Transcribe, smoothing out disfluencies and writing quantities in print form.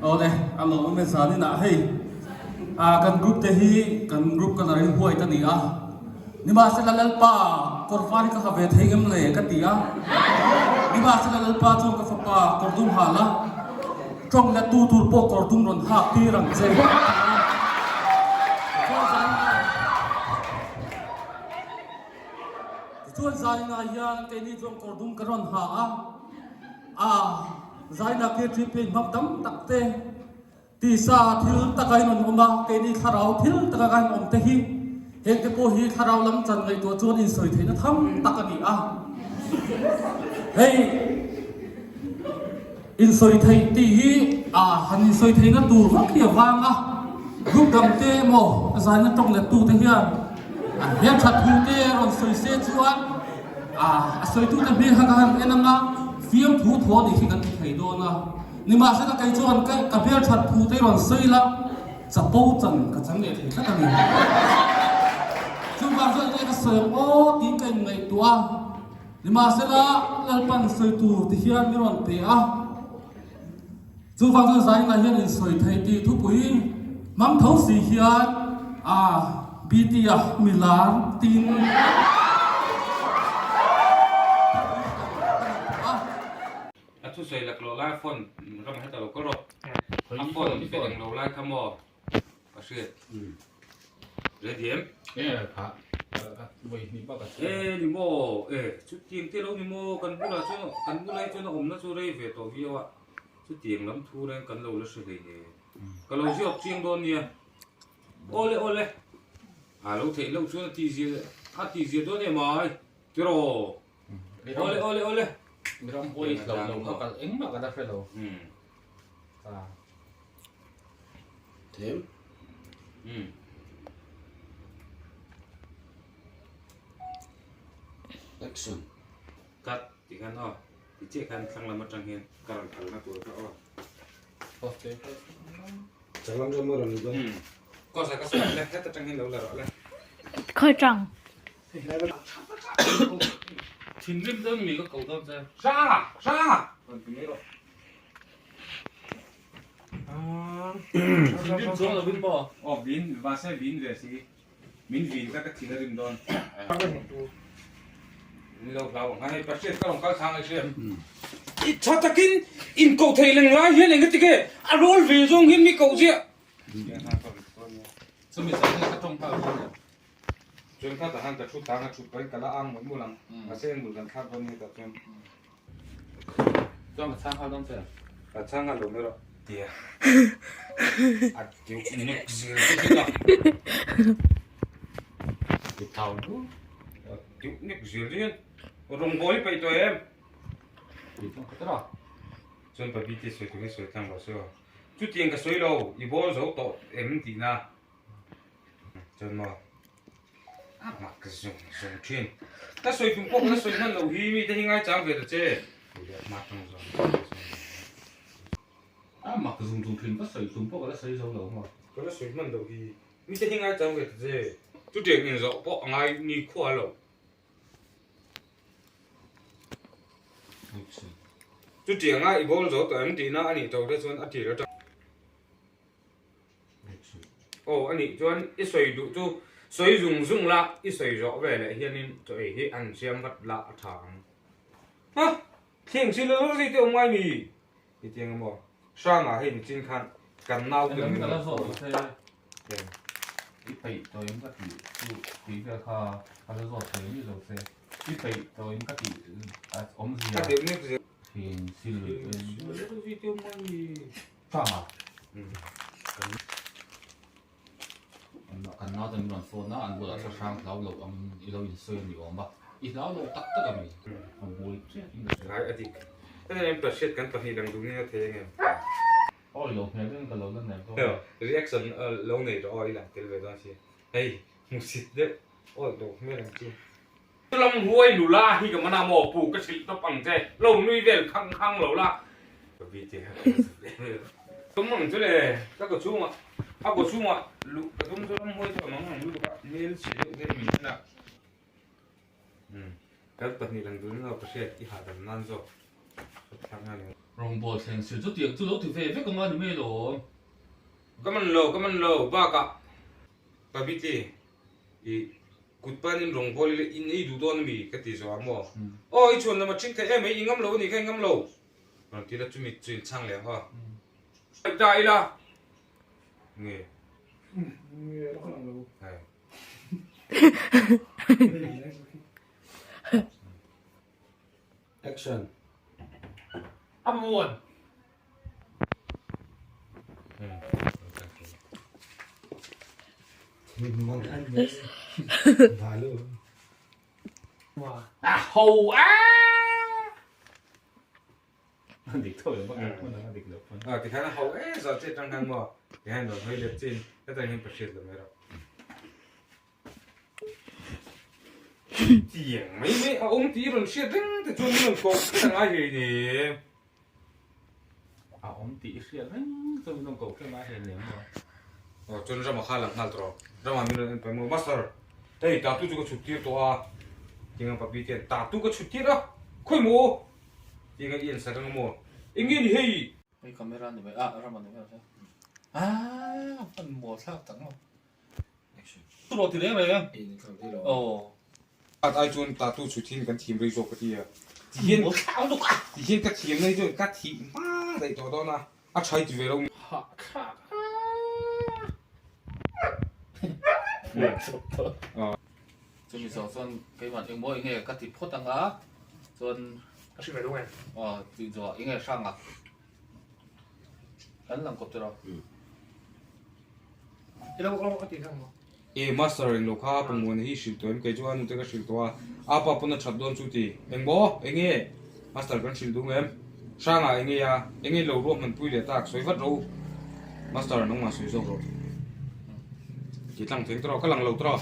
Awle, a lawmawm e zanin ah hei ah kan group te hi kan group ka la ring white a ni a, nimahsela Lalpa kawr var hi ka ha ve thei ngem le ka ti a, nimahsela Lalpa chuan ka fapa kawr dum ha la, tawng let tu tur pawh kawr dum rawn hak tir ang che a ti a. Tichuan zanin ah Tichuan zanin ah hian keini chuan kawr dum ka rawn ha a. A zaina KTP hmang tam tak te tisa thil taka in rawn awm a, keini thlarau thil taka kan awm te hi heng te pawh hi thlarau lam chan ngaihtuah chuan insawi theihna tham tak a ni a. Hei insawi theih tih hi a han insawi theihna tur vak hi a vang a, group dang te emaw zaina tawng let tu te hian a hmelthat thu te rawn sawi se chuan A sawitute hmel kha ka han en ang a, fiamthu thaw nih khi kan ti thei dawn a. Nimahsela kei chuan ka ka hmel that thu te rawn sawi la, chapo chan ka chang leh thei tlat a ni. Chuvang chuan enge ka sawi ang aw tiin ka inngaihtuah a. Nimahsela Lalpan sawi tur ti hian mi rawn pe a. Chuvang chuan zainah hian insawi theih tih thupui hmang tho si hian a BT-a mi lar tin a. A thusawi laklawh lai phone ram heta lo kal rawh. A phone i pe eng lo lai kha maw? Ka hriat. Ready em? E kha vawi hnih bak a chhiar. E ni maw? E chutiang te lo ni maw? Kan bulah chuan kan bulah hi chuan a awmna chu rei ve tawh viau a. Chutiang lam thu reng kan lo la hre hlei hle. Ka lo ziak chiang dawn nia. Awle awle. A lo theih loh chuan a tih zia a tih zia dawn em ai. Tiraw. Awle awle awle. Ram hawi hloh lo kha kal engmah ka la hre lo. Them. Action. Cut ti khan aw. Ti chiah khan thlang lam atang hian ka rawn kalna tur kha aw. Changlam ram a rawn lut a. Kawsa ka sawi le heta tang hian lo la rawh le. Khawi tang. Thinrim dawn mi ka ko dawn che. Hranga! Hranga! Rawn ti mai rawh. Thinrim chuang lo in maw? Aw vin, mahse vin ve si. Min vin kha ka thin a rim dawn. Ni lo hlau ang. Hei Pastor ka rawn kal thang ai hria. I tha takin in koh theih leng lai hian engati nge a rawl ve zawng hian mi koh ziah. Chumi zan hian ka tawng nghal dawn em? Chuan kha tah khan ka thu tlang a thut pahin ka la ang mawlh mawlh ang. Mahse engmul kan thlak dawn nia tah chuan. Chuan ka chhang nghal dawn che. Ka chhang nghal lo mai rawh. Tia. A tiu nek zir te hi ka. I thau du. A tiu nek zir te hian rawngbawl hi peih tawh em? Peih tawh khat a. Chuan pa BT sawi tur hi sawi tlang rawh se aw. Chutiang ka sawi lo, i bawl zo tawh em tihna. Chuan maw a mak zung zung thin. Ka sawi tum pawh ka la sawi hman loh hi mite hi ngaichang ve ta che. A mak zung zung thin ka sawi tum pawh ka la sawi zo lo maw. Ka la sawi hman loh hi mite hi ngaichang ve ta che. Chutiang inzawh pawh a ngai ni khua lo. Chutianga i bawl zo tawh em tihna a nih tawh te chuan a tir atang. Aw a nih chuan i sawi duh chu sawi zung zung la i sawi zawh ve leh hianin chaw ei hi an siam vat la a tha ang. Ha! Thleng si lo zui te awm ngai mi? Ti tiang emaw Hranga hei nichin khan kan nau te min rawn zawh se i peih tawhin ka tih chu tih vel kha ka la zawt thei mi lo se i peih tawhin ka tih awmzia thin sil zui te awm ngai mi? Hranga kan naute min rawn phone a, an bulah chu hrang hlau lo ang i lo insawi a ni awm a, i hlau lo tak tak a mi? A buai chiah in ka hria. Ai a dik. Hetiang em Prashet kan pahnih lang duh nia thei ang em? Aw i lo hmel deuhin ka lo la nek dawn. Reaction lo nei rawh aw i lang tel ve dawn si. Hei hmusit deuh awi lo hmel ang chu. Lam huai nula hi ka mana maw pu ka hrilh tawp ang che lo nui vel khang khang lo la. Ka bite kha ka zut leh vel. Tum ang chu le ka kaw chhungah a kaw chhungah luh ka tum chu ram huai chu a mang ang lutuk a hmel chhe deuh deuh min en a. Umm kal pahnih lang duhin lo ka hriat i hahdam nan zawk ka thlak ngai lo. Rawngbawl thleng sil chu tiang chu lo ti ve vek anga ni mai alawm. Ka man lo, ka man lo bakah Pabiti i kut panin rawngbawl ila in ei duh dawn ami ka ti zawh a maw? Aw i chhuan lam a ṭhing thei em mai, i ngam lo a nih kha i ngam lo. Rawn ti la chumi chu in chhang leh ang aw. Ta ila nge? Nge lo ka lang lo. Hai. Action. A muan. A ho a! A dik tho lo bak a hmun ang a dik loh pawn. A tikhan a ho e zawh che tang khan maw tikhan rawn hawi let chin hetah hian ka hriat lo mai rawh. Tiang mai mai a awm tih i rawn hriat reng te chuan min rawn koh kher a ngai hei nen. A awm tih i hriat reng chuan min rawn koh kher a ngai hei nen maw. Aw chuan Rama kha a lang nghal tawh rawh. Rama min rawn en pai maw Master hei tatu chu ka chhut tir tawh a tiang ang papi te hian tatu ka chhut tir a khawi maw tiang a i en sak ang maw eng nge ni hei. Hei camera ni mai ah Rama ni mai ang che ah hman mawl thlak tak maw. Rawh ti reng reng. Aw. At ai chuan tattoo chhut hian kan thiam rei zawk ka ti a. Ti hian ti hian ka thiam na hi chuan ka thih hma daih tawh dawn a, a tha i ti ve lo. Hah thlak a. Chumi zawh chuan keimah engmaw enge ka ti phawt ang a, chuan. A hri ve lo nge? Aw tih zawh enge hrang a. Kan lang kawp tiraw? I lo lo a ti kha maw? E master eng lo kha pawngmuana hi hrilh tawh em kei chu a nute ka hrilh tawh a apa pawn a that dawn chu ti eng maw eng nge master kan hrilh duh em hrangah eng nge a eng nge lo ruah hman pui leh tak sawi vat rawh u master nangmah sawi zawk rawh ti tlang theng tawh ka lang lo tawh.